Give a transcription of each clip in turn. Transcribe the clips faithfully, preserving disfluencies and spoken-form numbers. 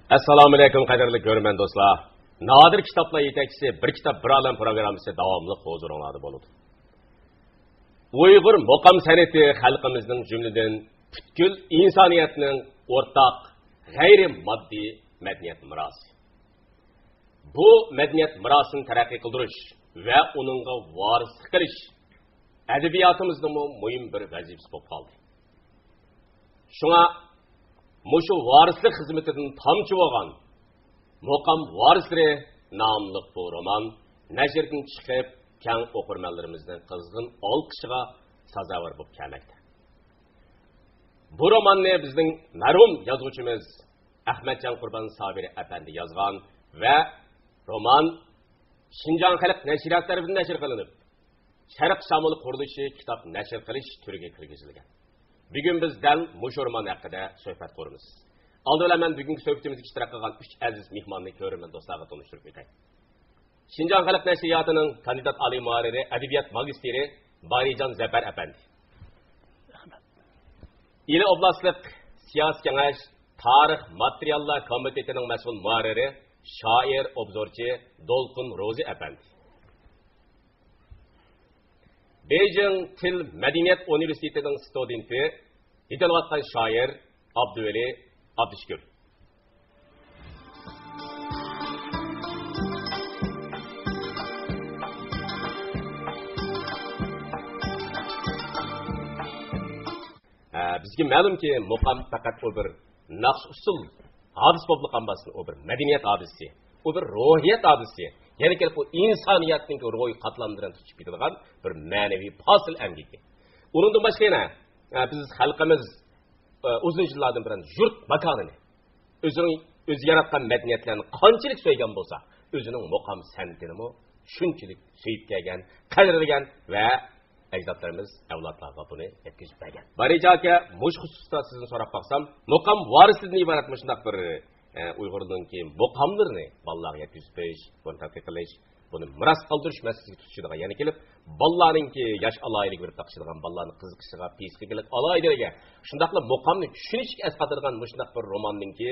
ئەسسالامۇئەلەيكۇم، قەدىرلىك كۆرۈرمەن دوستلار. نادىر كىتابلار يېتەكچىسى بىر كىتاب بىر ئالەم پروگراممىسى داۋاملىق ھۇزۇرۇڭلاردا بولىدۇ. ئۇيغۇر مۇقام سەنئىتى خەلقىمىزنىڭ، جۈملىدىن پۈتكۈل ئىنسانىيەتنىڭ ئورتاق غەيرىي ماددىي مەدەنىيەت مىراسى. بۇ مەدەنىيەت مىراسىنى تەرەققىي قىلدۇرۇش ۋە ئۇنىڭغا ۋارىسلىق قىلىش ئەدەبىياتىمىزنىڭمۇ مۇھىم بىر ۋەزىپىسى بولۇپ قالدى. شۇڭا مۇشۇ ۋارىسلىق خىزمىتىدىن تامچە بولغان مۇقام ۋارىسلىرى ناملىق بۇ رومان نەشردىن چىقىپ، كەڭ ئوقۇرمەنلىرىمىزنىڭ قىزغىن ئالقىشىغا سازاۋەر بولۇپ كەلمەكتە. بۇ روماننى بىزنىڭ مەرھۇم يازغۇچىمىز ئەخمەتجان قۇربان سابىرى ئەپەندى يازغان ۋە رومان شىنجاڭ خەلق نەشرىياتى تەرىپىدىن نەشر قىلىنىپ، شەرق شامىلى قۇرۇلۇشى كىتاب نەشر قىلىش تۈرىگە كىرگۈزۈلگەن. بۈگۈن بىز دەل مۇشۇ رومان ھەققىدە سۆھبەت قۇرىمىز. ئالدى بىلەن مەن بۈگۈنكى سۆھبىتىمىزگە ئىشتىراك قىلغان ئۈچ ئەزىز مېھماننى كۆرۈرمەن دوستلارغا تونۇشتۇرۇپ ئۆتەي. شىنجاڭ خەلق نەشرىياتىنىڭ كاندىدات ئالىي مۇھەررىرى، ئەدەبىيات ماگىستىرى بارىجان زەپەر ئەپەندى. ئىلى ئوبلاستلىق سىياسىي كېڭەش تارىخ ماتېرىياللار كومىتېتىنىڭ مەسئۇل مۇھەررىرى، شائىر، ئوبزورچى دولقۇن روزى ئەپەندى. بېيجىڭ تىل مەدەنىيەت ئۇنىۋېرسىتېتىنىڭ ستۇدېنتى، يېتىلىۋاتقان شائىر ئابدۇۋەلى ئابدۇشۈكۈر. ھە، بىزگە مەلۇمكى، مۇقام پەقەت ئۇ بىر ناخشا ئۇسسۇل ھادىسە بولۇپ قالماستىن، ئۇ بىر مەدەنىيەت ھادىسىسى، ئۇ بىر روھىيەت ھادىسىسى. يەنە كېلىپ ئۇ ئىنسانىيەتنىڭ روھىي قاتلاملىرىنى تۇتۇپ كېتىدىغان بىر مەنىۋى پاسىل ئەمگىكى. ئۇنىڭدىن باشقا يەنە، ئە، بىز خەلقىمىز، ئە، ئۇزۇن يىللاردىن بۇيان يۇرت ماكانىنى، ئۆزىنىڭ، ئۆزى ياراتقان مەدەنىيەتلەرنى قانچىلىك سۆيگەن بولسا، ئۆزىنىڭ مۇقام سەنئىتىنىمۇ شۇنچىلىك سۆيۈپ كەلگەن، قەدىرلىگەن ۋە ئەجدادلىرىمىز ئەۋلادلارغا بۇنى يەتكۈزۈپ بەرگەن. بارىجان ئاكا، مۇشۇ خۇسۇستا سىزدىن سوراپ باقسام، مۇقام ۋارىسىدىن ئىبارەت مۇشۇنداق بىر، ئە، ئۇيغۇرنىڭكى مۇقاملىرىنى بالىلارغا يەتكۈزۈپ بېرىش، بۇنى تەتقىق قىلىش، بۇنى مىراس قالدۇرۇش مەسىلىسىگە تۇتىشىدىغان، يەنى كېلىپ بالىلارنىڭكى ياش ئالاھىدىلىكىگە بېرىپ تاقىشىدىغان، بالىلارنىڭ قىزىقىشىغا، پىسخىكىلىق ئالاھىدىلىكىگە، شۇنداقلا مۇقامنى چۈشىنىشىگە ئەسقاتىدىغان مۇشۇنداق بىر روماننىڭكى،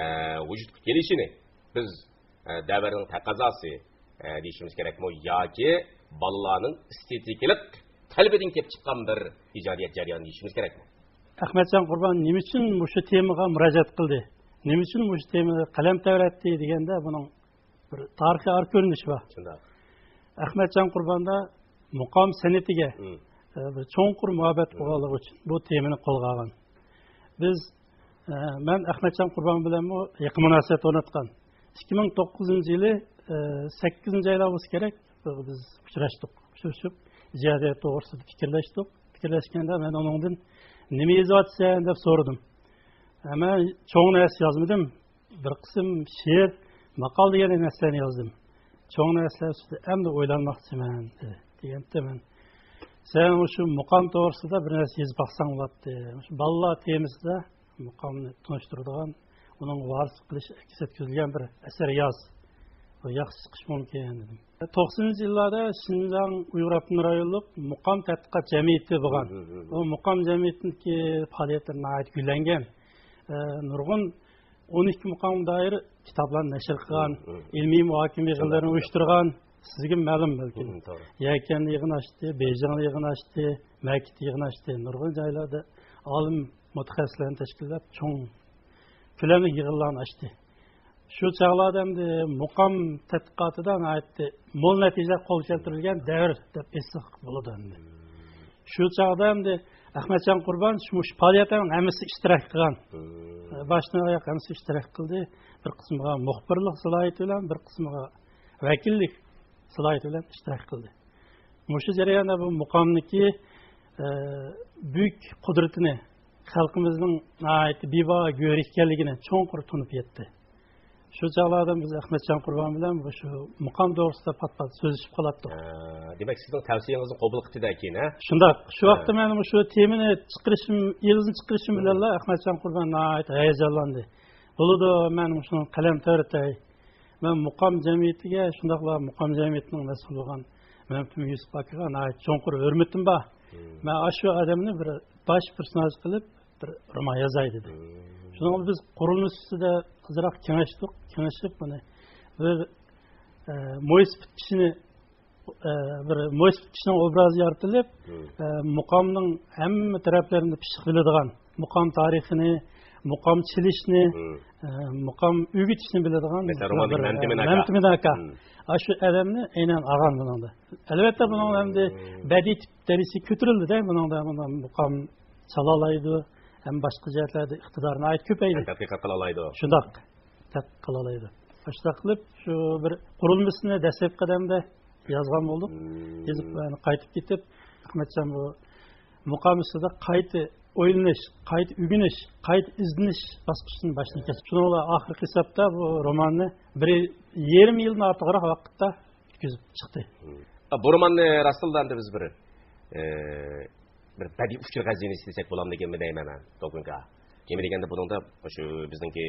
ئە، ۋۇجۇدقا كېلىشىنى بىز، ئە، دەۋرنىڭ تەقەززاسى، ئە، دېيىشىمىز كېرەكمۇ ياكى بالىلارنىڭ ئېستېتىكىلىق تەلىپىدىن كېلىپ چىققان بىر ئىجادىيەت جەريانى دېيىشىمىز كېرەكمۇ؟ ئەخمەتجان قۇربان نېمە ئۈچۈن مۇشۇ تېمىغا مۇراجىئەت قىلدى؟ نېمە ئۈچۈن مۇشۇ تېمىغا قەلەم تەۋرەتتى دېگەندە، بۇنىڭ بىر تارىخىي ئارقا كۆرۈنۈشى بار. شۇنداق. ئەخمەتجان قۇرباندا مۇقام سەنئىتىگە، مم، ئە، بىر چوڭقۇر مۇھەببەت، مم، بولغانلىقى ئۈچۈن بۇ تېمىنى قولغا ئالغان. بىز، ئە، مەن ئەخمەتجان قۇربان بىلەنمۇ يېقىن مۇناسىۋەت ئورناتقان. ئىككى مىڭ توققۇزىنچى يىلى، ئە، سەككىزىنچى ئايدا بولسا كېرەك، بىز ئۇچراشتۇق. ئۇچرىشىپ، زىيادە توغرىسىدا پىكىرلەشتۇق. پىكىرلەشكەندە مەن ئۇنىڭدىن، «نېمە يېزىۋاتىسەن؟» دەپ سورىدىم. «ئە، مەن چوڭ نەرسە يازمىدىم. بىر قىسىم شېئىر، ماقالە دېگەن نەرسىلەرنى يازدىم. چوڭ نەرسىلەر ئۈستىدە ئەمدى ئويلانماقچىمەن» دېدى. دېگەنتى مەن، «سەن مۇشۇ مۇقام توغرىسىدا بىر نەرسە يېزىپ باقساڭ بولاتتى. مۇشۇ بالىلار تېمىسىدا مۇقامنى تونۇشتۇرىدىغان، ئۇنىڭغا ۋارىسلىق قىلىش ئەكس ئەتكۈزۈلگەن بىر ئەسەر ياز. بۇ ياخشى چىقىشى مۇمكىن» دېدىم. توقسىنىنچى يىللاردا شىنجاڭ ئۇيغۇر ئاپتونوم رايونلۇق مۇقام تەتقىقات جەمئىيىتى بولغان. مم، مم، مم. بۇ مۇقام جەمئىيىتىنىڭكى پائالىيەتلىرى ناھايىتى گۈللەنگەن. ئە، نۇرغۇن ئون ئىككى مۇقامغا دائىر كىتابلارنى نەشر قىلغان، مم، مم. ئىلمىي مۇھاكىمە يىغىنلىرىنى، شۇنداق، شۇنداق، ئۇيۇشتۇرغان. سىزگە مەلۇم بەلكىم. مم، توغرا. يەكەندە يىغىن ئاچتى، بېيجىڭدا يىغىن ئاچتى، مەككىدە يىغىن ئاچتى. نۇرغۇن جايلاردا ئالىم مۇتەخەسسىسلەرنى تەشكىللەپ، چوڭ كۆلەملىك يىغىنلارنى ئاچتى. شۇ چاغلاردا ئەمدى مۇقام تەتقىقاتىدا ناھايىتى مول نەتىجىلەر قولغا كەلتۈرۈلگەن دەۋر دەپ ئېيتساق بولىدۇ ئەمدى. شۇ چاغدا ئەمدى ئەخمەتجان قۇربان شۇ، مۇشۇ پائالىيەتلەرنىڭ ھەممىسى ئىشتىراك قىلغان. مم. باشتىن ئاياق ھەممىسى ئىشتىراك قىلدى. بىر قىسمىغا مۇخبىرلىق سالاھىيىتى بىلەن، بىر قىسمىغا ۋەكىللىك سالاھىيىتى بىلەن ئىشتىراك قىلدى. مۇشۇ جەرياندا بۇ مۇقامنىڭكى، ئە، بۈيۈك قۇدرىتىنى، خەلقىمىزنىڭ ناھايىتى بىباھا گۆھىرى ئىكەنلىكىنى چوڭقۇر تونۇپ يەتتى. شۇ چاغلاردا بىز ئەخمەتجان قۇربان بىلەن مۇشۇ مۇقام توغرىسىدا پات-پات سۆزلىشىپ قالاتتۇق. ھە، دېمەك، سىزنىڭ تەۋسىيەڭىزنى قوبۇل قىلدى كېيىن، ھە؟ شۇنداق. شۇ، ھە، ۋاقىتتا مەن مۇشۇ تېمىنى چىقىرىشىم، ئېغىزدىن چىقىرىشىم، ھە، بىلەنلا ئەخمەتجان قۇربان ناھايىتى ھەيەجانلاندى. «بولىدۇ، مەن مۇشۇنىڭغا قەلەم تەۋرىتەي. مەن مۇقام جەمئىيىتىگە، شۇنداقلا مۇقام جەمئىيىتىنىڭ مەسئۇلى بولغان مەمتىمىن يۈسۈپ ئاكىغا ناھايىتى چوڭقۇر ھۆرمىتىم بار. مم. مەن ئاشۇ ئادەمنى بىر باش پېرسوناژ قىلىپ بىر رومان يازاي» دېدى. مم. بۇنىڭدا بىز قۇرۇلمىسىدا ئازراق كېڭەشتۇق، كېڭىشىپ بۇنى بىر، ئە، مويسىپىت كىشىنى، ئە، بىر مويسىپىت كىشىنىڭ ئوبرازى يارىتىلىپ، مم. ئە، مۇقامنىڭ ھەممە تەرەپلىرىنى پىششىق بىلىدىغان، مۇقام تارىخىنى، مۇقام چېلىشنى، مم. ئە، مۇقام ئۆگىتىشنى بىلىدىغان مەسىلەن، روماندىكى بىر، مەمتىمىن ئە، ئاكا. مەمتىمىن ئاكا. مم. ئاشۇ ئادەمنى ئەينەن ئالغان بۇنىڭدا. ئەلۋەتتە، بۇنىڭ ئەمدى مم. بەدىئىي تىپ دەرىجىسى كۆتۈرۈلدى-دە، بۇنىڭدا، بۇنىڭ مۇقام چالالايدۇ، ھەم باشقا جەھەتلەردە ئىقتىدارى ناھايىتى كۆپەيدى. ھەم تەتقىقات قىلالايدۇ. شۇنداق، تەتقىق قىلالايدۇ. شۇنداق قىلىپ، شۇ بىر قۇرۇلمىسىنى دەسلەپكى قەدەمدە يازغان بولدۇق. مم. يېزىپ، يەنە قايتىپ كېتىپ، ئەخمەتجان بۇ مۇقام ئۈستىدە قايتا ئويلىنىش، قايتا ئۆگىنىش، قايتا ئىزدىنىش باسقۇچىدىن باشلىنىپ كەتتى. شۇنىڭ بىلەن ئاخىرقى ھېسابتا بۇ روماننى بىر يېرىم يىلدىن ئارتۇقراق ۋاقىتتا يۈتكۈزۈپ چىقتى. مم. بۇ روماننى راستتىنلا ئەمدى بىز بىر، ئە، بىر بەدىئىي ئۇچۇر خەزىنىسى دېسەك بولامدىكىنمۇ دەيمەن مەن، دوكۇنكا. نېمە دېگەندە، بۇنىڭدا شۇ بىزنىڭكى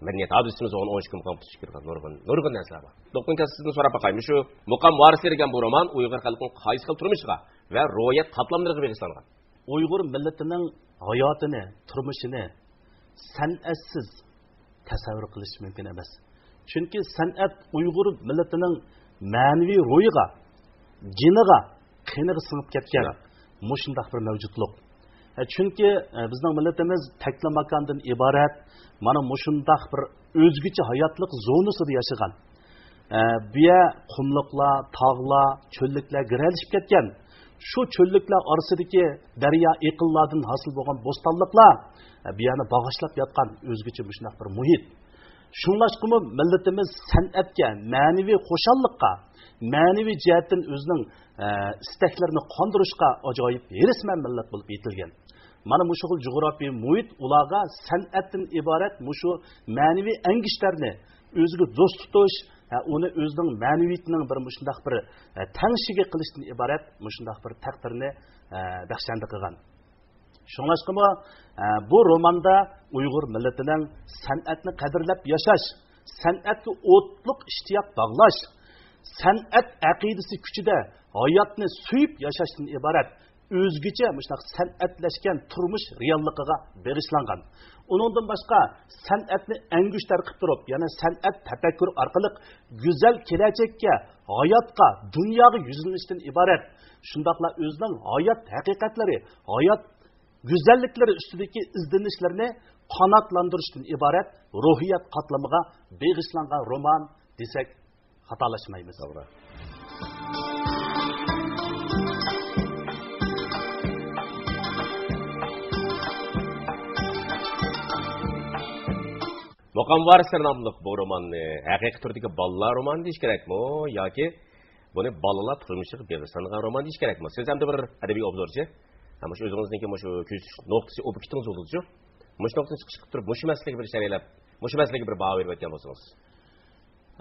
مەدەنىيەت ھادىسىمىز بولغان ئون ئىككى مۇقام تۇتۇش كىرگەن نۇرغۇن، نۇرغۇن نەرسىلەر بار. دوكۇنكا، سىزدىن سوراپ باقايمۇ، شۇ مۇقام ۋارىسلىرى دېگەن بۇ رومان ئۇيغۇر خەلقىنىڭ قايسى خىل تۇرمۇشىغا ۋە روھىيەت قاتلاملىرىغا بېغىشلانغان؟ ئۇيغۇر مىللىتىنىڭ ھاياتىنى، تۇرمۇشىنى سەنئەتسىز تەسەۋۋۇر قىلىش مۇمكىن ئەمەس. چۈنكى سەنئەت ئۇيغۇر مىللىتىنىڭ مەنىۋى روھىغا، جېنىغا، قېنىغا سىڭىپ كەتكەن مۇشۇنداق بىر مەۋجۇتلۇق. ئە، چۈنكى، ئە، بىزنىڭ مىللىتىمىز تەكلىماكاندىن ئىبارەت مانا مۇشۇنداق بىر ئۆزگىچە ھاياتلىق زونىسىدا ياشىغان. ئە، بۇ يەر قۇملۇقلار، تاغلار، چۆللۈكلەر گىرەلىشىپ كەتكەن. شۇ چۆللۈكلەر ئارىسىدىكى دەريا ئېقىنلاردىن ھاسىل بولغان بوستانلىقلار، ئە، بۇ يەرنى باغاشلاپ ياتقان ئۆزگىچە مۇشۇنداق بىر مۇھىت. شۇڭلاشقىمۇ مىللىتىمىز سەنئەتكە، مەنىۋى خۇشاللىققا، مەنىۋى جەھەتتىن ئۆزىنىڭ، ئە، ئىستەكلىرىنى قاندۇرۇشقا ئاجايىپ ھېرىسمەن مىللەت بولۇپ يېتىلگەن. مانا مۇشۇ خىل جۇغراپىيە مۇھىت ئۇلارغا سەنئەتتىن ئىبارەت مۇشۇ مەنىۋى ئەڭگۈشتەرنى ئۆزىگە دوست تۇتۇش، ھە، ئۇنى ئۆزىنىڭ مەنىۋىيىتىنىڭ بىر مۇشۇنداق بىر، ئە، تەڭشىگە قىلىشتىن ئىبارەت مۇشۇنداق بىر تەقدىرنى، ئە، بەخشەندە قىلغان. شۇڭلاشقىمۇ، ئە، بۇ روماندا ئۇيغۇر مىللىتىنىڭ سەنئەتنى قەدىرلەپ ياشاش، سەنئەتكە ئوتلۇق ئىشتىياق باغلاش، سەنئەت ئەقىدىسى كۈچىدە ھاياتنى سۆيۈپ ياشاشتىن ئىبارەت ئۆزگىچە مۇشۇنداق سەنئەتلەشكەن تۇرمۇش رېئاللىقىغا بېغىشلانغان. ئۇنىڭدىن باشقا، سەنئەتنى ئەڭگۈشتەر قىلىپ تۇرۇپ، يەنى سەنئەت تەپەككۇر ئارقىلىق گۈزەل كېلەچەككە، ھاياتقا، دۇنياغا يۈزلىنىشتىن ئىبارەت، شۇنداقلا ئۆزىنىڭ ھايات ھەقىقەتلىرى، ھايات گۈزەللىكلىرى ئۈستىدىكى ئىزدىنىشلىرىنى قاناتلاندۇرۇشتىن ئىبارەت روھىيەت قاتلىمىغا بېغىشلانغان رومان دېسەك خاتالاشمايمىز. توغرا. مۇقام ۋارىسلىرى ناملىق بۇ روماننى ھەقىقىي تۈردىكى بالىلار رومانى دېيىش كېرەكمۇ ياكى بۇنى بالىلار تۇرمۇشىغا بېغىشلانغان رومان دېيىش كېرەكمۇ؟ سىز ئەمدى بىر ئەدەبىي ئوبزورچى، ھە، مۇشۇ ئۆزىڭىزنىڭكى مۇشۇ كۆزىتىش نۇقتىسى، ئوبيېكتىڭىز بولىدۇ، مۇشۇ نۇقتىدىن چىقىش قىلىپ تۇرۇپ، مۇشۇ مەسىلىگە بىر ئىشارە ئېلىپ، مۇشۇ مەسىلىگە بىر باھا بېرىپ ئۆتكەن بولسىڭىز.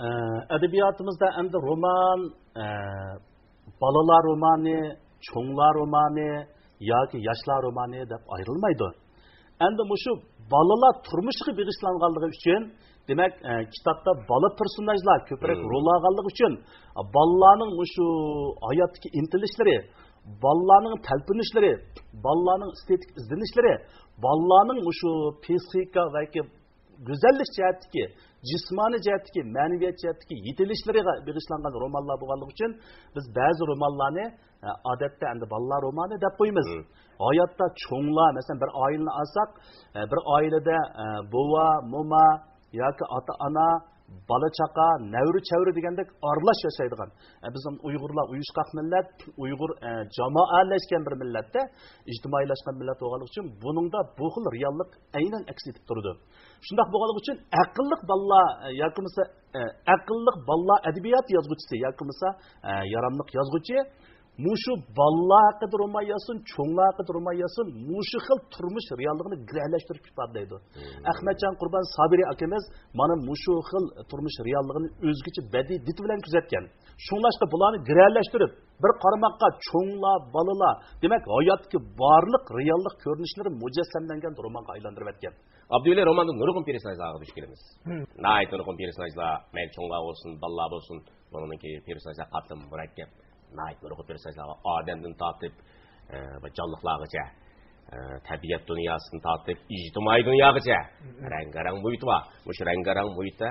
ئە، ئەدەبىياتىمىزدا ئەمدى رومان، ئە، بالىلار رومانى، چوڭلار رومانى ياكى ياشلار رومانى دەپ ئايرىلمايدۇ. ئەمدى مۇشۇ بالىلار تۇرمۇشىغا بېغىشلانغانلىقى ئۈچۈن، دېمەك، ئە، كىتابتا بالا پېرسوناژلار كۆپرەك مم. رول ئالغانلىقى ئۈچۈن، بالىلارنىڭ مۇشۇ ھاياتتىكى ئىنتىلىشلىرى، بالىلارنىڭ تەلپۈنۈشلىرى، بالىلارنىڭ ئېستېتىك ئىزدىنىشلىرى، بالىلارنىڭ مۇشۇ پسىخىكا ۋە گۈزەللىك جەھەتتىكى، جىسمانىي جەھەتتىكى، مەنىۋىيەت جەھەتتىكى يېتىلىشلىرىغا بېغىشلانغان رومانلار بولغانلىقى ئۈچۈن، بىز بەزى رومانلارنى، ئە، ئادەتتە ئەمدى بالىلار رومانى دەپ قويىمىز. مم. ھاياتتا چوڭلار، مەسىلەن، بىر ئائىلىنى ئالساق، ئە، بىر ئائىلىدە، ئە، بوۋا، موما ياكى ئاتا-ئانا، بالا-چاقا، نەۋرە-چەۋرە دېگەندەك ئارىلاش ياشايدىغان. ئە، بىزنىڭ ئۇيغۇرلار ئۇيۇشقاق مىللەت، ئۇيغۇر، ئە، جامائەلەشكەن بىر مىللەتتە، ئىجتىمائىيلاشقان مىللەت بولغانلىقى ئۈچۈن بۇنىڭدا بۇ خىل رېئاللىق ئەينەن ئەكس ئېتىپ تۇرىدۇ. شۇنداق بولغانلىقى ئۈچۈن ئەقىللىق بالىلار، ئە، ياكى بولمىسا، ئە، ئەقىللىق بالىلار ئەدەبىيات يازغۇچىسى ياكى بولمىسا، ئە، ياراملىق يازغۇچى مۇشۇ بالىلار ھەققىدە رومان يازسۇن، چوڭلار ھەققىدە رومان يازسۇن، مۇشۇ خىل تۇرمۇش رېئاللىقىنى گىرەلەشتۈرۈپ ئىپادىلەيدۇ. مم. ئەخمەتجان قۇربان سابىرى ئاكىمىز مانا مۇشۇ خىل تۇرمۇش رېئاللىقىنى ئۆزگىچە بەدىئىي دىت بىلەن كۆزەتكەن. شۇڭلاشقا بۇلارنى گىرەلەشتۈرۈپ، بىر قارىماققا چوڭلار، بالىلار، دېمەك، ھاياتتىكى بارلىق رېئاللىق كۆرۈنۈشلىرى مۇجەسسەملەنگەن رومانغا ئايلاندۇرۇۋەتكەن. ئابدۇۋەلى روماندا نۇرغۇن پېرسوناژلارغا دۇچ كېلىمىز. مم. ناھايىتى نۇرغۇن پېرسوناژلار، مەيلى چوڭلار بولسۇن، بالىلار بولسۇن، بۇنىڭدىكى پېرسوناژلار قاتلىمى مۇرەككەپ. ناھايىتى نۇرغۇن پېرسوناژلار بار. ئادەمدىن تارتىپ، ئە، بىر جانلىقلارغىچە. ئە، تەبىئەت دۇنياسىدىن تارتىپ ئىجتىمائىي دۇنياغىچە رەڭگارەڭ مۇھىت بار. مۇشۇ رەڭگارەڭ مۇھىتتا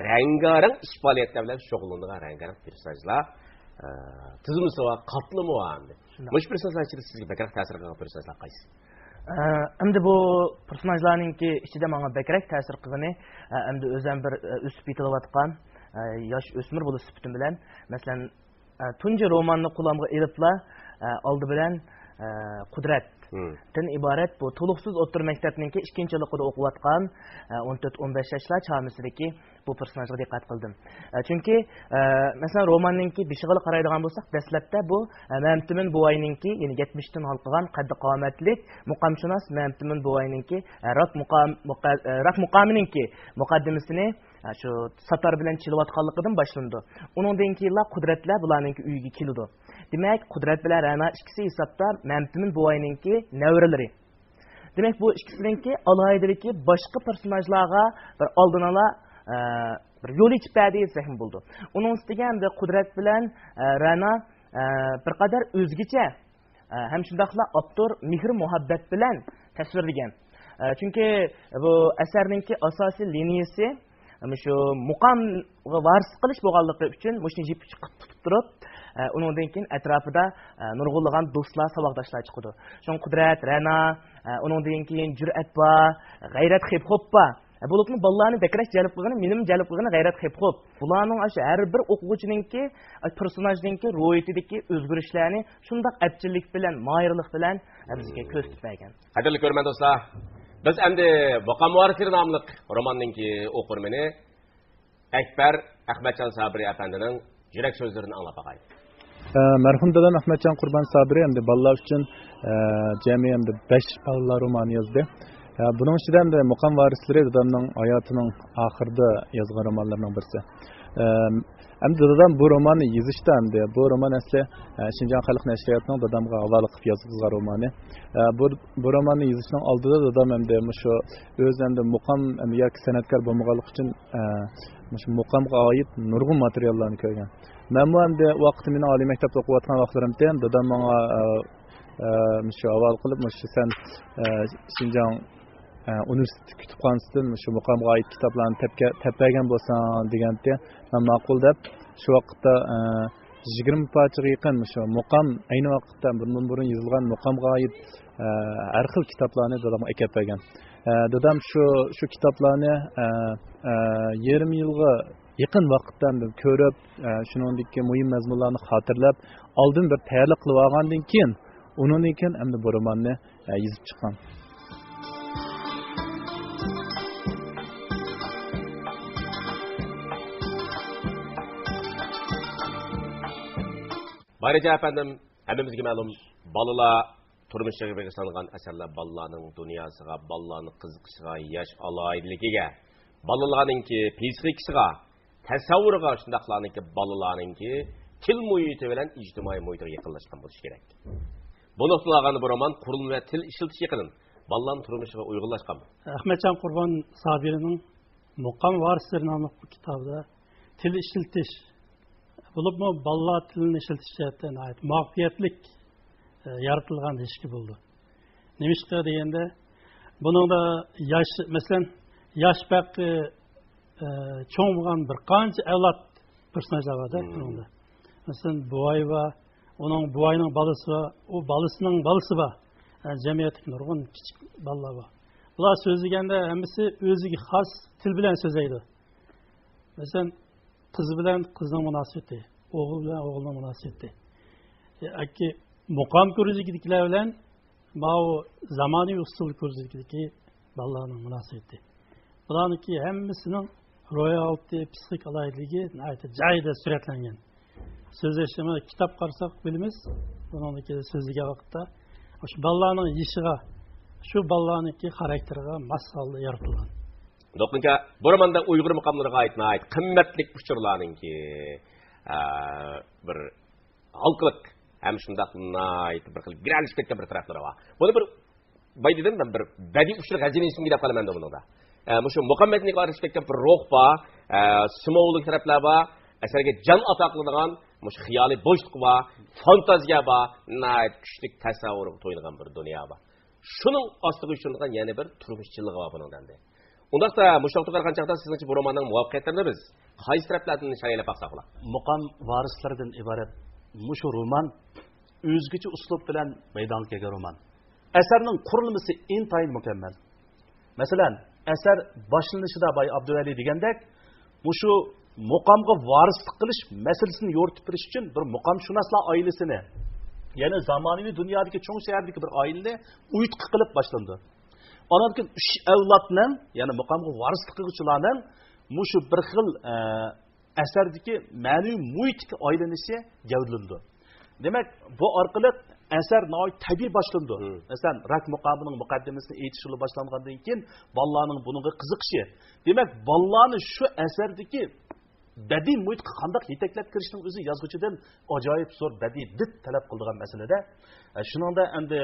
رەڭگارەڭ ئىش پائالىيەتلەر بىلەن شۇغۇللىنىدىغان رەڭگارەڭ پېرسوناژلار، ئە، تىزمىسى بار، قاتلىمى بار ئەمدى. شۇنداق. مۇشۇ پېرسوناژلار ئىچىدە سىزگە بەكرەك تەسىر قىلغان پېرسوناژلار قايسى؟ ئە، ئەمدى بۇ پېرسوناژلارنىڭكى ئىچىدە ماڭا بەكرەك تەسىر قىلغىنى، ئە، ئەمدى ئۆزۈم بىر، ئە، ئۆسۈپ يېتىلىۋاتقان، ئە، ياش ئۆسمۈر بولۇش سۈپىتىم بىلەن، مەسىلەن، ئە، تۇنجى روماننى قولۇمغا ئېلىپلا، ئە، ئالدى بىلەن، ئە، قۇدرەتتىن ئىبارەت بۇ تولۇقسىز ئوتتۇرا مەكتەپنىڭكى ئىككىنچى يىللىقىدا ئوقۇۋاتقان، ئە، ئون تۆت، ئون بەش ياشلار چامىسىدىكى بۇ پېرسوناژغا دىققەت قىلدىم. ئە، چۈنكى، ئە، مەسىلەن، روماننىڭكى بېشىغىلا قارايدىغان بولساق، دەسلەپتە بۇ، ئە، مەمتىمىن بوۋاينىڭكى، يەنى يەتمىشتىن ھالقىغان قەددى قامەتلىك مۇقامشۇناس مەمتىمىن بوۋاينىڭكى، ئە، راك مۇقام-، مۇقە-، ئە، راك مۇقامىنىڭكى مۇقەددىمىسىنى، ئە، شۇ ساتار بىلەن چېلىۋاتقانلىقىدىن باشلىنىدۇ. ئۇنىڭدىن كېيىنلا قۇدرەتلەر بۇلارنىڭكى ئۆيىگە كېلىدۇ. دېمەك، قۇدرەت بىلەن رەنا ئىككىسى ھېسابتا مەمتىمىن بوۋاينىڭكى نەۋرىلىرى. دېمەك، بۇ ئىككىسىنىڭكى ئالاھىدىلىكى باشقا پېرسوناژلارغا بىر ئالدىنئالا، ئە، بىر يول ئېچىپ بەردى دېسەكمۇ بولىدۇ. ئۇنىڭ ئۈستىگە ئەمدى قۇدرەت بىلەن، ئە، رەنا، ئە، بىر قەدەر ئۆزگىچە، ئە، ھەم شۇنداقلا ئاپتور مېھىر-مۇھەببەت بىلەن تەسۋىرلىگەن. ئە، چۈنكى بۇ ئەسەرنىڭكى ئاساسىي لىنىيىسى مۇشۇ مۇقامغا ۋارىسلىق قىلىش بولغانلىقى ئۈچۈن مۇشۇنى يىپ ئۇچى قىلىپ تۇتۇپ تۇرۇپ، ئە، ئۇنىڭدىن كېيىن ئەتراپىدا، ئە، نۇرغۇنلىغان دوستلار، ساۋاقداشلار چىقىدۇ. شۇڭا قۇدرەت، رەنا، ئە، ئۇنىڭدىن كېيىن جۈرئەت بار، غەيرەت خىپ خوپ بار. ئە، بولۇپمۇ بالىلارنى بەكرەك جەلپ قىلغىنى، مېنىمۇ جەلپ قىلغىنى غەيرەت خىپ خوپ. بۇلارنىڭ ئاشۇ ھەر بىر ئوقۇغۇچىنىڭكى، ئە، پېرسوناژنىڭكى روھىيىتىدىكى ئۆزگىرىشلەرنى شۇنداق ئەپچىللىك بىلەن، ماھىرلىق بىلەن، ئە، بىزگە كۆرسىتىپ بەرگەن. قەدىرلىك كۆرۈرمەن دوستلار، بىز ئەمدى مۇقام ۋارىسلىرى ناملىق روماننىڭكى ئوقۇرمىنى ئەكبەر ئەخمەتجان سابىرى ئەپەندىنىڭ يۈرەك سۆزلىرىنى ئاڭلاپ باقايلى. ئە، مەرھۇم دادام ئەخمەتجان قۇربان سابىرى ئەمدى بالىلار ئۈچۈن، ئە، جەمئىي ئەمدى بەش بالىلار رومانى يازدى. ئە، بۇنىڭ ئىچىدە ئەمدى مۇقام ۋارىسلىرى دادامنىڭ ھاياتىنىڭ ئاخىرىدا يازغان رومانلىرىنىڭ بىرسى. ئە، ئەمدى دادام بۇ روماننى يېزىشتا، ئەمدى بۇ رومان ئەسلى، ئە، شىنجاڭ خەلق نەشرىياتىنىڭ دادامغا ھاۋالە قىلىپ يازغۇزغان رومانى. ئە، بۇ، بۇ روماننى يېزىشنىڭ ئالدىدا دادام ئەمدى مۇشۇ ئۆزى ئەمدى مۇقام ئەمدى ياكى سەنئەتكار بولمىغانلىقى ئۈچۈن، ئە، مۇشۇ مۇقامغا ئائىت نۇرغۇن ماتېرىياللارنى كۆرگەن. مەنمۇ ئەمدى ۋاقتى مېنىڭ ئالىي مەكتەپتە ئوقۇۋاتقان ۋاقىتلىرىمدىن دادام ماڭا، ئە، ئە، مۇشۇ ھاۋالە قىلىپ، مۇشۇ سەن، ئە، شىنجاڭ، ئە، ئۇنىۋېرسىتېت كۇتۇپخانىسىدىن مۇشۇ مۇقامغا ئائىت كىتابلارنى تەپكە-، تەپ بەرگەن بولساڭ دېگەنتى. مەن ماقۇل دەپ، شۇ ۋاقىتتا، ئە، يىگىرمە پارچىغا يېقىن مۇشۇ مۇقام، ئەينى ۋاقىتتا بۇندىن بۇرۇن يېزىلغان مۇقامغا ئائىت، ئە، ھەر خىل كىتابلارنى دادامغا ئەكەپ بەرگەن. ئە، دادام شۇ، شۇ كىتابلارنى، ئە، ئە، يېرىم يىلغا يېقىن ۋاقىتتا ئەمدى كۆرۈپ، ئە، شۇنىڭدىكى مۇھىم مەزمۇنلارنى خاتىرىلەپ، ئالدىن بىر تەييارلىق قىلىپ ئالغاندىن كېيىن، ئۇنىڭدىن كېيىن ئەمدى بۇ روماننى، ئە، يېزىپ چىققان. بايرىجان ئەپەندىم، ھەممىمىزگە مەلۇم، بالىلار تۇرمۇشىغا بېغىشلانغان ئەسەرلەر بالىلارنىڭ دۇنياسىغا، بالىلارنىڭ قىزىقىشىغا، ياش ئالاھىدىلىكىگە، بالىلارنىڭكى پسىخىكىسىغا، تەسەۋۋۇرىغا، شۇنداقلارنىڭكى بالىلارنىڭكى تىل مۇھىتى بىلەن ئىجتىمائىي مۇھىتىغا يېقىنلاشقان بولۇشى كېرەك. بۇ نۇقتىدىن ئالغاندا بۇ رومان قۇرۇلما ۋە تىل ئىشلىتىش يېقىدىن بالىلارنىڭ تۇرمۇشىغا ئۇيغۇنلاشقانمۇ؟ ئەخمەتجان قۇربان سابىرىنىڭ مۇقام ۋارىسلىرى ناملىق بۇ كىتابىدا تىل ئىشلىتىش، بولۇپمۇ بالىلار تىلىنى ئىشلىتىش جەھەتتە ناھايىتى مۇۋەپپەقىيەتلىك، ئە، يارىتىلغان دېيىشكە بولىدۇ. نېمىشقا دېگەندە، بۇنىڭدا ياش، مەسىلەن، ياش پەرقى، ئە، چوڭ بولغان بىر قانچە ئەۋلاد پېرسوناژلار بار-دە بۇنىڭدا. مەسىلەن، بوۋاي بار، ئۇنىڭ بوۋاينىڭ بالىسى بار، ئۇ بالىسىنىڭ بالىسى بار. ئە، جەمئىيەتتىكى نۇرغۇن كىچىك بالىلار بار. بۇلار سۆزلىگەندە ھەممىسى ئۆزىگە خاس تىل بىلەن سۆزلەيدۇ. مەسىلەن، قىز بىلەن قىزنىڭ مۇناسىۋىتى، ئوغۇل بىلەن ئوغۇلنىڭ مۇناسىۋىتى. ياكى مۇقام كۆرۈنۈشىدىكىلەر بىلەن ماۋۇ زامانىۋى ئۇسسۇل كۆرۈنۈشىدىكى بالىلارنىڭ مۇناسىۋىتى. بۇلارنىڭكى ھەممىسىنىڭ روھىي ھالىتى، پسىخىك ئالاھىدىلىكى ناھايىتى جايىدا سۈرەتلەنگەن. سۆزلەشنى كىتاب قارىساق بىلىمىز، بۇنىڭدىكى سۆزلىگەن ۋاقىتتا شۇ بالىلارنىڭ يېشىغا، شۇ بالىلارنىڭكى خاراكتېرىغا ماس ھالدا يارىتىلغان. دوقۇنچا، بۇ روماندا ئۇيغۇر مۇقاملىرىغا ئائىت ناھايىتى قىممەتلىك ئۇچۇرلارنىڭكى، ئە، بىر ھالقىلىق ھەم شۇنداق ناھايىتى بىر خىل گىرەلىشىپ كەتكەن بىر تەرەپلىرى بار. بۇنى بىر، باي دېدىم مەن، بىر بەدىئىي ئۇچۇر خەزىنىسى دەپ قالىمەن بۇنىڭدا. ئە، مۇشۇ مۇقام مەدەنىيىتىگە ئارىلىشىپ كەتكەن بىر روھ بار، ئە، سىمۋولىك تەرەپلەر بار، ئەسەرگە جان ئاتا قىلىدىغان مۇشۇ خىيالىي بوشلۇق بار، فانتازىيە بار، ناھايىتى كۈچلۈك تەسەۋۋۇرغا تويۇنغان بىر دۇنيا بار. شۇنىڭ ئاستىغا يوشۇرۇنغان يەنە بىر تۇرمۇش چىنلىقى بار بۇنىڭدا ئەمدى. ئۇنداقتا مۇشۇ ۋاقىتقا قارىغان چاغدا سىزنىڭچە بۇ روماننىڭ مۇۋەپپەقىيەتلىرىنى بىز قايسى تەرەپلەردىن شايلىپ باقساق بولا؟ مۇقام ۋارىسلىرىدىن ئىبارەت مۇشۇ رومان ئۆزگىچە ئۇسلۇب بىلەن مەيدانغا كەلگەن رومان. ئەسەرنىڭ قۇرۇلمىسى ئىنتايىن مۇكەممەل. مەسىلەن، ئەسەر باشلىنىشىدا باي ئابدۇۋەلى دېگەندەك، مۇشۇ مۇقامغا ۋارىسلىق قىلىش مەسىلىسىنى يورۇتۇپ بېرىش ئۈچۈن بىر مۇقامشۇناسلار ئائىلىسىنى، يەنى زامانىۋى دۇنيادىكى چوڭ شەھەردىكى بىر ئائىلىنى ئۇيتقۇ قىلىپ باشلىنىدۇ. ئانان كېيىن ئۈچ ئەۋلادنىڭ، يەنى مۇقامغا ۋارىسلىق قىلغۇچىلارنىڭ مۇشۇ بىر خىل، ئە، ئەسەردىكى مەنىۋى مۇھىتتىكى ئايلىنىشى گەۋدىلىنىدۇ. دېمەك، بۇ ئارقىلىق ئەسەر ناھايىتى تەبىئىي باشلىنىدۇ. مم. مەسىلەن، راك مۇقامىنىڭ مۇقەددىمىسىنى ئېيتىشىلا باشلانغاندىن كېيىن، بالىلارنىڭ بۇنىڭغا قىزىقىشى. دېمەك، بالىلارنى شۇ ئەسەردىكى بەدىئىي مۇھىتقا قانداق يېتەكلەپ كىرىشنىڭ ئۆزى يازغۇچىدىن ئاجايىپ زور بەدىئىي دىت تەلەپ قىلىدىغان مەسىلىدە. ئە، شۇنىڭدا ئەمدى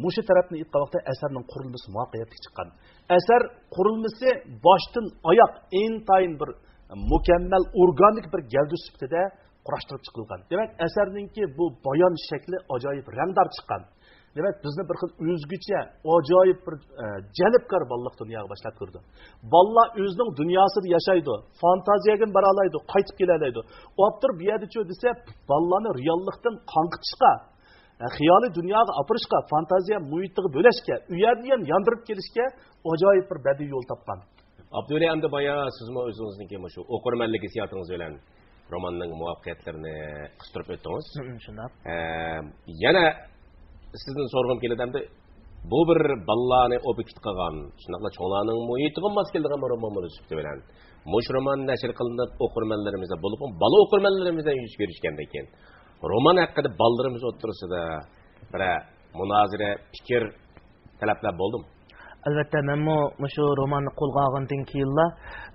مۇشۇ تەرەپنى ئېيتقان ۋاقىتتا ئەسەرنىڭ قۇرۇلمىسى مۇۋەپپەقىيەتلىك چىققان. ئەسەر قۇرۇلمىسى باشتىن ئاياق ئىنتايىن بىر مۇكەممەل، ئورگانىك بىر گەۋدە سۈپىتىدە قۇراشتۇرۇپ چىقىلغان. دېمەك، ئەسەرنىڭكى بۇ بايان شەكلى ئاجايىپ رەڭدار چىققان. دېمەك، بىزنى بىر خىل ئۆزگىچە، ئاجايىپ بىر، ئە، جەلپكار بالىلىق دۇنياغا باشلاپ كىرىدۇ. بالىلار ئۆزىنىڭ دۇنياسىدا ياشايدۇ، فانتازىيەگە بارالايدۇ، قايتىپ كېلەلەيدۇ. ئاپتور بۇ يەردىچۇ دېسە، بالىلارنى رېئاللىقتىن قاڭقىتىشقا، ھە، خىيالىي دۇنياغا ئاپىرىشقا، فانتازىيە مۇھىتىغا بۆلەشكە، ئۇ يەردىن يەنە ياندۇرۇپ كېلىشكە ئاجايىپ بىر بەدىئىي يول تاپقان. ئابدۇۋەلى، ئەمدى بايا سىزمۇ ئۆزىڭىزنىڭكى مۇشۇ ئوقۇرمەنلىك ھېسسىياتىڭىز بىلەن روماننىڭ مۇۋەپپەقىيەتلىرىنى قىستۇرۇپ ئۆتتىڭىز. ھم، شۇنداق. ئە، يەنە سىزدىن سورىغۇم كېلىدۇ ئەمدى، بۇ بىر بالىلارنى ئوبيېكت قىلغان، شۇنداقلا چوڭلارنىڭ مۇھىتىغا ماس كېلىدىغان بىر رومان بولۇش سۈپىتى بىلەن، مۇشۇ رومان نەشر قىلىنىپ، ئوقۇرمەنلىرىمىزدە، بولۇپمۇ بالا ئوقۇرمەنلىرىمىزدە يۈز كۆرۈشكەندىن كېيىن، رومان ھەققىدە بالىلىرىمىز ئوتتۇرىسىدا بىرەر مۇنازىرە، پىكىر، تەلەپلەر بولدىمۇ؟ ئەلۋەتتە، مەنمۇ مۇشۇ روماننى قولغا ئالغاندىن كېيىنلا،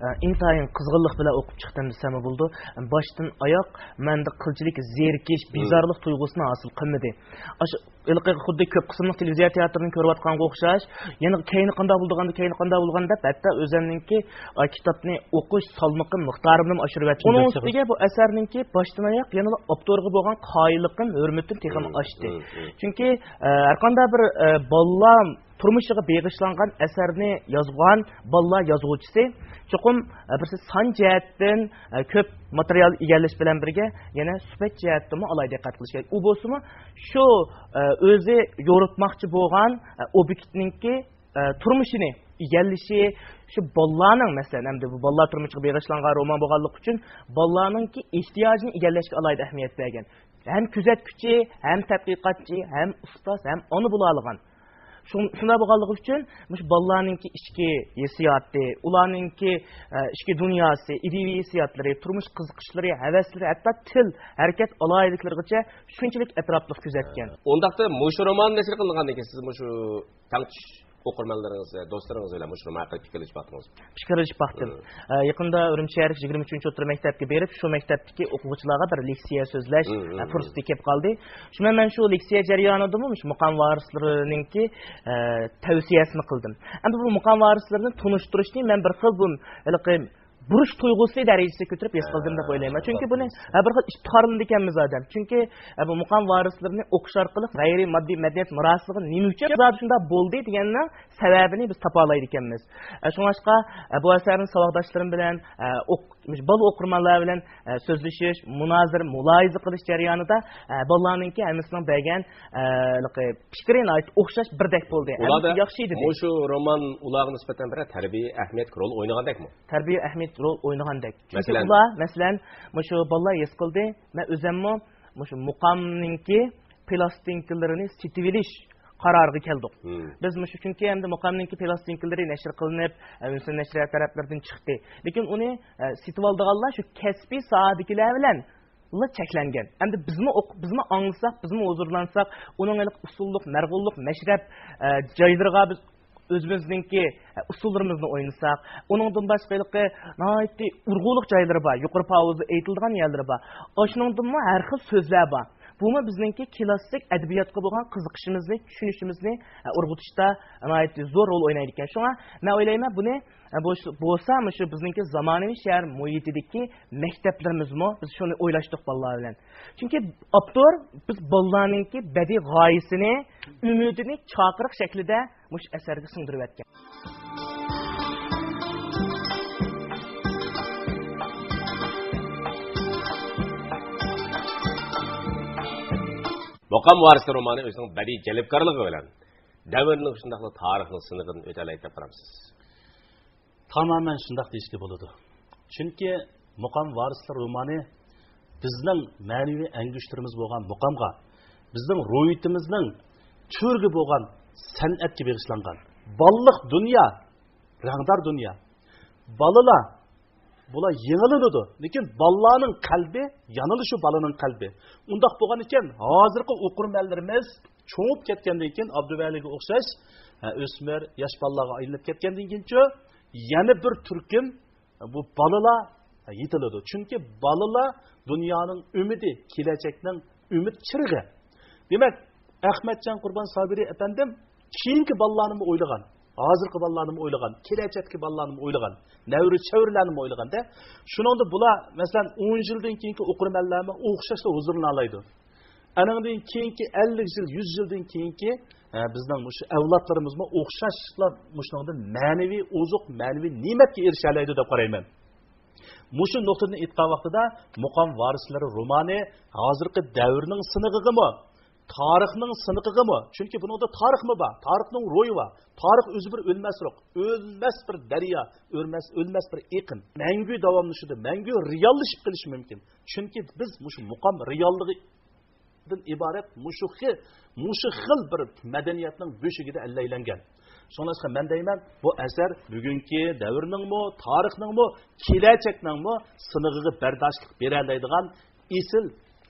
ئە، ئىنتايىن قىزغىنلىق بىلەن ئوقۇپ چىقتىم دېسەممۇ بولىدۇ. باشتىن ئاياق مەندە قىلچىلىك زېرىكىش، مم. بىزارلىق تۇيغۇسىنى ھاسىل قىلمىدى. ئاشۇ ھېلىقى خۇددى كۆپ قىسىملىق تېلېۋىزىيە تىياتىرىنى كۆرۈۋاتقانغا ئوخشاش، يەنە كەينى قانداق بولىدىغاندۇ، كەينى قانداق بولىدىغاندۇ دەپ، ھەتتا ئۆزۈمنىڭكى، ئا، كىتابنى ئوقۇش سالمىقىم، مىقدارىمنىمۇ ئاشۇرۇۋەتتىم. ئۇنىڭ ئۈستىگە بۇ ئەسەرنىڭكى باشتىن ئاياق يەنىلا ئاپتورغا بولغان قايىللىقىم، ھۆرمىتىم تېخىمۇ مم، ئاشتى. مم، مم. چۈنكى، ئە، ھەرقانداق بىر، ئە، بالىلار تۇرمۇشىغا بېغىشلانغان ئەسەرنى يازغان بالىلار يازغۇچىسى چوقۇم، ئە، بىرسى سان جەھەتتىن، ئە، كۆپ ماتېرىيال ئىگىلەش بىلەن بىرگە يەنە سۈپەت جەھەتتىنمۇ ئالاھىدە دىققەت قىلىشى كېرەك. ئۇ بولسىمۇ شۇ، ئە، ئۆزى يورۇتماقچى بولغان، ئە، ئوبيېكتنىڭكى، ئە، تۇرمۇشىنى ئىگىلىشى، شۇ بالىلارنىڭ، مەسىلەن، ئەمدى بۇ بالىلار تۇرمۇشىغا بېغىشلانغان رومان بولغانلىقى ئۈچۈن بالىلارنىڭكى ئېھتىياجىنى ئىگىلەشكە ئالاھىدە ئەھمىيەت بەرگەن. ھەم كۆزەتكۈچى، ھەم تەتقىقاتچى، ھەم ئۇستاز، ھەم ئانا بولالىغان. شۇ-، شۇنداق بولغانلىقى ئۈچۈن مۇشۇ بالىلارنىڭكى ئىچكى ھېسسىياتى، ئۇلارنىڭكى، ئە، ئىچكى دۇنياسى، ئىدىيىۋى ھېسسىياتلىرى، تۇرمۇش قىزىقىشلىرى، ھەۋەسلىرى، ھەتتا تىل، ھەرىكەت ئالاھىدىلىكلىرىغىچە شۇنچىلىك ئەتراپلىق كۆزەتكەن. ئۇنداقتا مۇشۇ روماننى نەشر قىلغاندىن كېيىن سىز مۇشۇ تەڭتۇش ئوقۇرمەنلىرىڭىز، دوستلىرىڭىز بىلەن مۇشۇ رومان ھەققىدە پىكىرلىشىپ باقتىڭىزمۇ؟ پىكىرلىشىپ باقتىم. مم. ئە، يېقىندا ئۈرۈمچى شەھەرلىك يىگىرمە ئۈچىنچى ئوتتۇرا مەكتەپكە بېرىپ، شۇ مەكتەپتىكى ئوقۇغۇچىلارغا بىر لېكسىيە سۆزلەش، مم، مم، ئە، پۇرسىتى كېلىپ قالدى. شۇ مەن، مەن شۇ لېكسىيە جەريانىدىمۇ مۇشۇ مۇقام ۋارىسلىرىنىڭكى، ئە، تەۋسىيەسىنى قىلدىم. ئەمدى بۇ مۇقام ۋارىسلىرىنى تونۇشتۇرۇشنى مەن بىر خىل بۇ ھېلىقى بۇرچ تۇيغۇسى دەرىجىسىگە كۆتۈرۈپ ھېس قىلدىم دەپ ئويلايمەن. چۈنكى بۇنى، ھە، بىر خىل ئىپتىخارلىنىدىكەنمىز ئادەم. چۈنكى، ئە، بۇ مۇقام ۋارىسلىرىنى ئوقۇش ئارقىلىق غەيرىي ماددىي مەدەنىيەت مىراسىغا نېمە ئۈچۈن زادى شۇنداق بولدى دېگەننىڭ سەۋەبىنى بىز تاپالايدىكەنمىز. ئە، شۇڭلاشقا، ئە، بۇ ئەسەرنى ساۋاقداشلىرىم بىلەن، ئە، ئوق-، بالا ئوقۇرمەنلەر بىلەن، ئە، سۆزلىشىش، مۇنازىرە، مۇلاھىزە قىلىش جەريانىدا، ئە، بالىلارنىڭكى ھەممىسىنىڭ بەرگەن، ئە، پىكرى ناھايىتى ئوخشاش، بىردەك بولدى. ھەممىسى ياخشى دېدى. مۇشۇ رومان ئۇلارغا نىسبەتەن بىر تەربىيە ئەھمىيەتلىك رول ئوينىغاندەكمۇ؟ تەربىيە ئەھمىيەتلىك رول ئوينىغاندەك. چۈنكى مەسىلەن؟ ئۇلار، مەسىلەن، مۇشۇ بالىلار ھېس قىلدى، مەن ئۆزۈممۇ مۇشۇ مۇقامنىڭكى پىلاستىنكىلىرىنى سېتىۋېلىش قارارىغا كەلدۇق. مم. بىز مۇشۇ، چۈنكى ئەمدى مۇقامنىڭكى پىلاستىنكىلىرى نەشر قىلىنىپ، ئە، ئۈنسىن نەشرىيات تەرەپلىرىدىن چىقتى. لېكىن ئۇنى، ئە، سېتىۋالىدىغانلار شۇ كەسپىي ساھەدىكىلەر بىلەن چەكلەنگەن. ئەمدى بىزمۇ ئوق-، بىزمۇ ئاڭلىساق، بىزمۇ ھۇزۇرلانساق، ئۇنىڭ ھېلىقى ئۇسسۇللۇق، مەرغۇللۇق، مەشرەپ، ئە، جايلىرىغا بىز ئۆزىمىزنىڭكى، ئە، ئۇسسۇللىرىمىزنى ئوينىساق، ئۇنىڭدىن باشقا ھېلىقى ناھايىتى ئۇرغۇلۇق جايلىرى بار، يۇقىرى پاۋۇزدا ئېيتىلىدىغان يەرلىرى بار. ئاشۇنىڭدىنمۇ ھەر خىل سۆزلەر بار. بۇمۇ بىزنىڭكى كلاسسىك ئەدەبىياتقا بولغان قىزىقىشىمىزنى، چۈشىنىشىمىزنى، ئە، ئۇرغۇتۇشتا ناھايىتى زور رول ئوينايدىكەن. شۇڭا مەن ئويلايمەن، بۇنى، ئە، بولسا، بولسا مۇشۇ بىزنىڭكى زامانىۋى شەھەر مۇھىتىدىكى مەكتەپلىرىمىزمۇ، بىز شۇنى ئويلاشتۇق بالىلار بىلەن. چۈنكى ئاپتور بىز بالىلارنىڭكى بەدىئىي غايىسىنى، ئۈمىدىنى چاقىرىق شەكلىدە مۇشۇ ئەسەرگە سىڭدۈرۈۋەتكەن. مۇقام ۋارىسى رومانى ئۆزىنىڭ بەدىئىي جەلپكارلىقى بىلەن دەۋرنىڭ شۇنداقلا تارىخنىڭ سىنىقىدىن ئۆتەلەيدۇ دەپ قارايمسىز؟ تامامەن شۇنداق دېيىشكە بولىدۇ. چۈنكى مۇقام ۋارىسلىرى رومانى بىزنىڭ مەنىۋى ئەڭگۈشتىرىمىز بولغان مۇقامغا، بىزنىڭ روھىيىتىمىزنىڭ تۈۋرۈكى بولغان سەنئەتكە بېغىشلانغان. بالىلىق دۇنيا، رەڭدار دۇنيا. بالىلار، بۇلار يېڭىلىنىدۇ. لېكىن بالىلارنىڭ قەلبى يەنىلا شۇ بالىنىڭ قەلبى. ئۇنداق بولغان ئىكەن، ھازىرقى ئوقۇرمەنلىرىمىز چوڭىيىپ كەتكەندىن كېيىن، ئابدۇۋەلىگە ئوخشاش، ھە، ئۆسمۈر، ياش بالىلارغا ئايلىنىپ كەتكەندىن كېيىنچۇ، يەنە بىر تۈركۈم بۇ بالىلار يېتىلىدۇ. چۈنكى بالىلار دۇنيانىڭ ئۈمىدى، كېلەچەكنىڭ ئۈمىد چىرىغى. دېمەك، ئەخمەتجان قۇربان سابىرى ئەپەندىم كېيىنكى بالىلارنىمۇ ئويلىغان، ھازىرقى بالىلارنىمۇ ئويلىغان، كېلەچەكتىكى بالىلارنىمۇ ئويلىغان، نەۋرە چەۋرىلەرنىمۇ ئويلىغاندا، شۇنىڭدا بۇلار، مەسىلەن، ئون يىلدىن كېيىنكى ئوقۇرمەنلەرمۇ ئوخشاشلا ھۇزۇرلىنالايدۇ. ئانىڭدىن كېيىنكى ئەللىك يىل، يۈز يىلدىن كېيىنكى، ئە، بىزنىڭ مۇشۇ ئەۋلادلىرىمىزمۇ ئوخشاشلا مۇشۇنىڭدىن مەنىۋى ئوزۇق، مەنىۋى نېمەتكە ئېرىشەلەيدۇ دەپ قارايمەن. مۇشۇ نۇقتىدىن ئېيتقان ۋاقتىدا، مۇقام ۋارىسلىرى رومانى ھازىرقى دەۋرنىڭ سىنىقىغىمۇ، تارىخنىڭ سىنىقىغىمۇ، چۈنكى بۇنىڭدا تارىخمۇ بار، تارىخنىڭ روھى بار، تارىخ ئۆزى بىر ئۆلمەس روھ، ئۆلمەس بىر دەريا، ئۆلمەس، ئۆلمەس بىر ئېقىن، مەڭگۈ داۋاملىشىدۇ، مەڭگۈ رېئاللىشىپ قېلىشى مۇمكىن. چۈنكى بىز مۇشۇ مۇقام رېئاللىقى دىن ئىبارەت مۇشۇ خىل، مۇشۇ خىل بىر مەدەنىيەتنىڭ بۆشۈكىدە ئەللەيلەنگەن. شۇڭلاشقا مەن دەيمەن، بۇ ئەسەر بۈگۈنكى دەۋرنىڭمۇ، تارىخنىڭمۇ، كېلەچەكنىڭمۇ سىنىقىغا بەرداشلىق بېرەلەيدىغان ئېسىل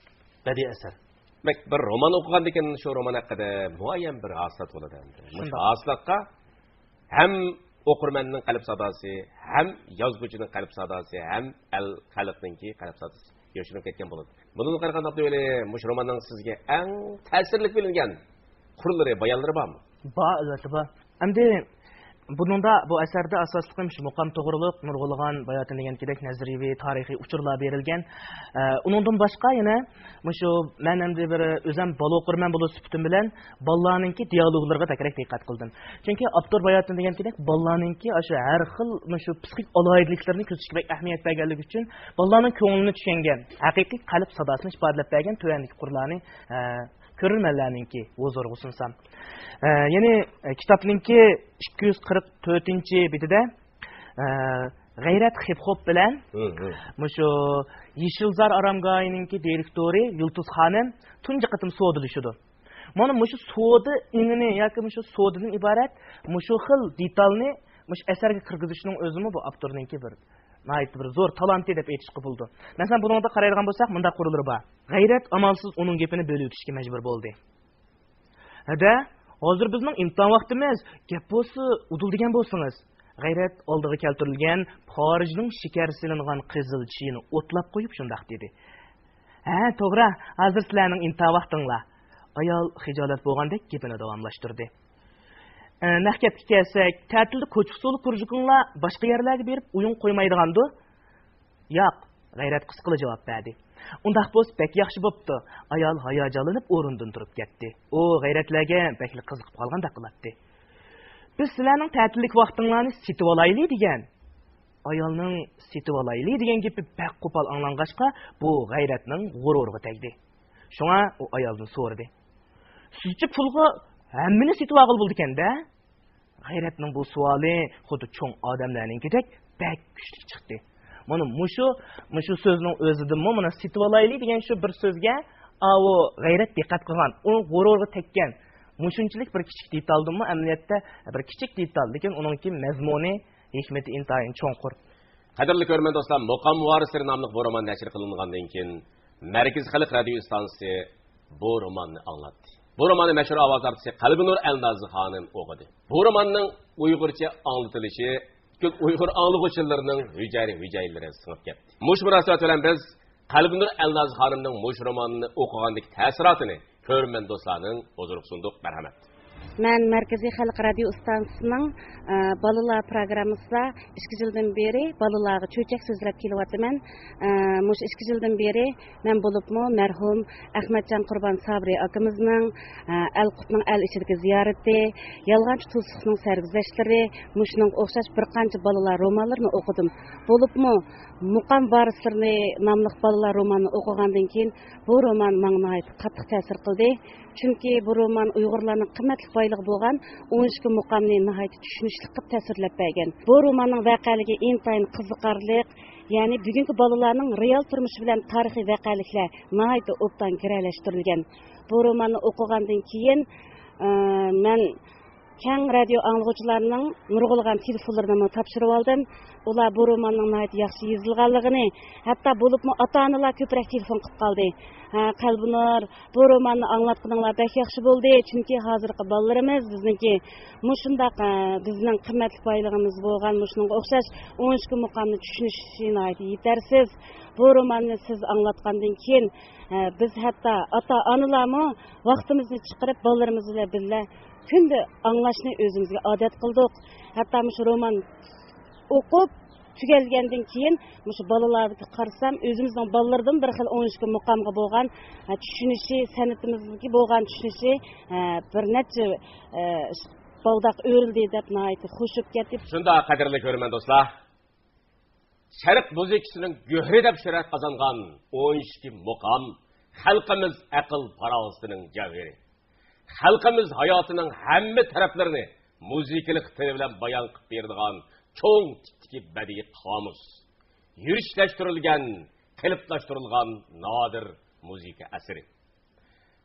بەدىئىي ئەسەر. دېمەك، بىر رومان ئوقۇغاندىن كېيىن شۇ رومان ھەققىدە مۇئەييەن بىر ھاسىلات بولىدۇ ئەمدى. مۇشۇ شۇنداق. ھاسىلاتقا ھەم ئوقۇرمەننىڭ قەلب ساداسى، ھەم يازغۇچىنىڭ قەلب ساداسى، ھەم ئەل خەلقنىڭكى قەلب ساداسى يوشۇرۇنۇپ كەتكەن بولىدۇ. بۇنىڭدىن قارىغاندا، ئابدۇۋەلى، مۇشۇ روماننىڭ سىزگە ئەڭ تەسىرلىك بىلىنگەن قۇرلىرى، بايانلىرى بارمۇ؟ بار، ئەلۋەتتە بار. ئەمدى بۇنىڭدا، بۇ ئەسەردە ئاساسلىقى مۇشۇ مۇقام توغرۇلۇق نۇرغۇنلىغان باياتىن دېگەن كېدەك نەزەرىيەۋى تارىخىي ئۇچۇرلار بېرىلگەن. ئە، ئۇنىڭدىن باشقا يەنە مۇشۇ مەن ئەمدى بىر ئۆزەم بالا ئوقۇرمەن بولۇش سۈپىتىم بىلەن بالىلارنىڭكى دىيالوگلىرىغا بەكرەك دىققەت قىلدىم. چۈنكى ئاپتور باياتىن دېگەن كېدەك بالىلارنىڭكى ئاشۇ ھەر خىل مۇشۇ پسىخىك ئالاھىدىلىكلىرىنى كۆزىتىشكە بەك ئەھمىيەت بەرگەنلىكى ئۈچۈن بالىلارنىڭ كۆڭلىنى چۈشەنگەن، ھەقىقىي قەلب ساداسىنى ئىپادىلەپ بەرگەن تۆۋەندىكى قۇرلارنى، ئە، كۆرۈرمەنلەرنىڭكى ھۇزۇرىغا سۇنسام. ئە، يەنى، ئە، كىتابنىڭكى ئىككى يۈز قىرىق تۆتىنچى بېتىدە، ئە، غەيرەت خىپ-خوپ بىلەن مۇشۇ يېشىلزار ئارامگاھىنىڭكى دىرېكتورى يۇلتۇز خانىم تۇنجى قېتىم سودىلىشىدۇ. مانا مۇشۇ سودا ئېڭىنى ياكى مۇشۇ سودىدىن ئىبارەت مۇشۇ خىل دېتالنى مۇشۇ ئەسەرگە كىرگۈزۈشنىڭ ئۆزىمۇ بۇ ئاپتورنىڭكى بىر ناھايىتى بىر زور تالانتى دەپ ئېيتىشقا بولىدۇ. مەسىلەن، بۇنىڭدا قارايدىغان بولساق، مۇنداق قۇرلىرى بار. غەيرەت ئامالسىز ئۇنىڭ گېپىنى بۆلۈۋېتىشكە مەجبۇر بولدى. ھەدە، ھازىر بىزنىڭ ئىمتىھان ۋاقتىمىز، گەپ بولسا ئۇدۇل دېگەن بولسىڭىز. غەيرەت ئالدىغا كەلتۈرۈلگەن پارىژنىڭ شېكەر سېلىنغان قىزىل چېيىنى ئوتلاپ قويۇپ شۇنداق دېدى. ھە، توغرا، ھازىر سىلەرنىڭ ئىمتىھان ۋاقتىڭلار. ئايال خىجالەت بولغاندەك گېپىنى داۋاملاشتۇردى. ئە، نەق گەپكە كەلسەك، تەتىلدە كوچا ئۇسسۇلى كۇرژۇكۇڭلار باشقا يەرلەرگە بېرىپ ئويۇن قويمايدىغاندۇ؟ ياق، غەيرەت قىسقىلا جاۋاب بەردى. ئۇنداق بولسا بەك ياخشى بوپتۇ. ئايال ھاياجانلىنىپ ئورنىدىن تۇرۇپ كەتتى. ئۇ غەيرەتلەرگە بەكلا قىزىقىپ قالغاندەك قىلاتتى. بىز سىلەرنىڭ تەتىللىك ۋاقتىڭلارنى سېتىۋالايلى دېگەن. ئايالنىڭ سېتىۋالايلى دېگەن گېپى بەك قوپال ئاڭلانغاچقا، بۇ غەيرەتنىڭ غۇرۇرىغا تەگدى. شۇڭا ئۇ ئايالدىن سورىدى. سىزچە پۇلغا ھەممىنى سېتىۋالغىلى بولىدىكەن-دە؟ غەيرەتنىڭ بۇ سوئالى خۇددى چوڭ ئادەملەرنىڭكىدەك بەك كۈچلۈك چىقتى. مانا مۇشۇ، مۇشۇ سۆزنىڭ ئۆزىدىنمۇ مانا سېتىۋالايلى دېگەن شۇ بىر سۆزگە ئاۋۇ غەيرەت دىققەت قىلغان، ئۇنىڭ غۇرۇرىغا تەگكەن. مۇشۇنچىلىك بىر كىچىك دېتالدىنمۇ ئەمەلىيەتتە بىر كىچىك دېتال، لېكىن ئۇنىڭكى مەزمۇنى، ھېكمىتى ئىنتايىن چوڭقۇر. قەدىرلىك كۆرۈرمەن دوستلار، مۇقام ۋارىسلىرى ناملىق بۇ رومان نەشر قىلىنغاندىن كېيىن، مەركىزىي خەلق رادىيو ئىستانسىسى بۇ روماننى ئاڭلاتتى. بۇ روماننى مەشھۇر ئاۋاز ئارتىسى قەلبىنۇر ئەلنازى خانىم ئوقۇدى. بۇ روماننىڭ ئۇيغۇرچە ئاڭلىتىلىشى پۈتكۈل ئۇيغۇر ئاڭلىغۇچىلىرىنىڭ ھۈجەيرە-ھۈجەيرىلىرىگە سىڭىپ كەتتى. مۇشۇ مۇناسىۋەت بىلەن بىز قەلبىنۇر ئەلناز خانىمنىڭ مۇشۇ رومانىنى ئوقۇغاندىكى تەسىراتىنى كۆرۈرمەن دوستلارنىڭ ھۇزۇرىغا سۇندۇق. مەرھەمەت. مەن مەركىزىي خەلق رادىيو ئىستانسىسىنىڭ، ئە، بالىلار پروگراممىسىدا ئىككى يىلدىن بېرى بالىلارغا چۆچەك سۆزلەپ كېلىۋاتىمەن. ئە، مۇشۇ ئىككى يىلدىن بېرى مەن بولۇپمۇ مەرھۇم ئەخمەتجان قۇربان سابىرى ئاكىمىزنىڭ، ئە، ئەلقۇتنىڭ ئەل ئىچىدىكى زىيارىتى، يالغانچى تۇزلۇقنىڭ سەرگۈزەشتلىرى، مۇشۇنىڭغا ئوخشاش بىر قانچە بالىلار رومانلىرىنى ئوقۇدۇم. بولۇپمۇ مۇقام ۋارىسلىرى ناملىق بالىلار رومانىنى ئوقۇغاندىن كېيىن، بۇ رومان ماڭا ناھايىتى قاتتىق تەسىر قىلدى. چۈنكى بۇ رومان ئۇيغۇرلارنىڭ قىممەتلىك بايلىقى بولغان ئون ئىككى مۇقامنى ناھايىتى چۈشىنىشلىك قىلىپ تەسۋىرلەپ بەرگەن. بۇ روماننىڭ ۋەقەلىكى ئىنتايىن قىزىقارلىق، يەنى بۈگۈنكى بالىلارنىڭ رېئال تۇرمۇشى بىلەن تارىخىي ۋەقەلىكلەر ناھايىتى ئوبدان گىرەلەشتۈرۈلگەن. بۇ روماننى ئوقۇغاندىن كېيىن، ئە، مەن كەڭ رادىيو ئاڭلىغۇچىلارنىڭ نۇرغۇنلىغان تېلېفونلىرىنىمۇ تاپشۇرۇۋالدىم. ئۇلار بۇ روماننىڭ ناھايىتى ياخشى يېزىلغانلىقىنى، ھەتتا بولۇپمۇ ئاتا-ئانىلار كۆپرەك تېلېفون قىلىپ قالدى. ھە، قەلبىنۇر، بۇ روماننى ئاڭلاتقىنىڭلار بەك ياخشى بولدى، چۈنكى ھازىرقى بالىلىرىمىز بىزنىڭكى مۇشۇنداق، ئە، بىزنىڭ قىممەتلىك بايلىقىمىز بولغان مۇشۇنىڭغا ئوخشاش ئون ئىككى مۇقامنى چۈشىنىشى ناھايىتى يېتەرسىز. بۇ روماننى سىز ئاڭلاتقاندىن كېيىن، ئە، بىز ھەتتا ئاتا-ئانىلارمۇ ۋاقتىمىزنى چىقىرىپ، بالىلىرىمىز بىلەن بىللە كۈندە ئاڭلاشنى ئۆزىمىزگە ئادەت قىلدۇق. ھەتتا مۇشۇ رومان ئوقۇپ تۈگەلگەندىن كېيىن، مۇشۇ بالىلارغا قارىسام، ئۆزىمىزنىڭ بالىلىرىدىن بىر خىل ئون ئىككى مۇقامغا بولغان، ھە، چۈشىنىشى، سەنئىتىمىزگە بولغان چۈشىنىشى، ھە، بىر نەچچە، ئە، بالداق ئۆرۈلدى دەپ ناھايىتى خوش بولۇپ كەتتى. شۇنداق، قەدىرلىك كۆرۈرمەن دوستلار. شەرق مۇزىكىسىنىڭ گۆھىرى دەپ شۆھرەت قازانغان ئون ئىككى مۇقام خەلقىمىز ئەقىل پاراسىتىنىڭ جەۋھىرى. خەلقىمىز ھاياتىنىڭ ھەممە تەرەپلىرىنى مۇزىكىلىق تىلى بىلەن بايان قىلىپ بېرىدىغان چوڭ تىپتىكى بەدىئىي قامۇس. يۈرۈشلەشتۈرۈلگەن، قېلىپلاشتۇرۇلغان نادىر مۇزىكا ئەسىرى.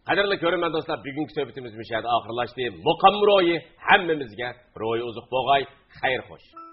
قەدىرلىك كۆرۈرمەن دوستلار، بۈگۈنكى سۆھبىتىمىز مۇشۇ يەردە ئاخىرلاشتى. مۇقام روھى ھەممىمىزگە روھىي ئوزۇق بولغاي. خەير خوش.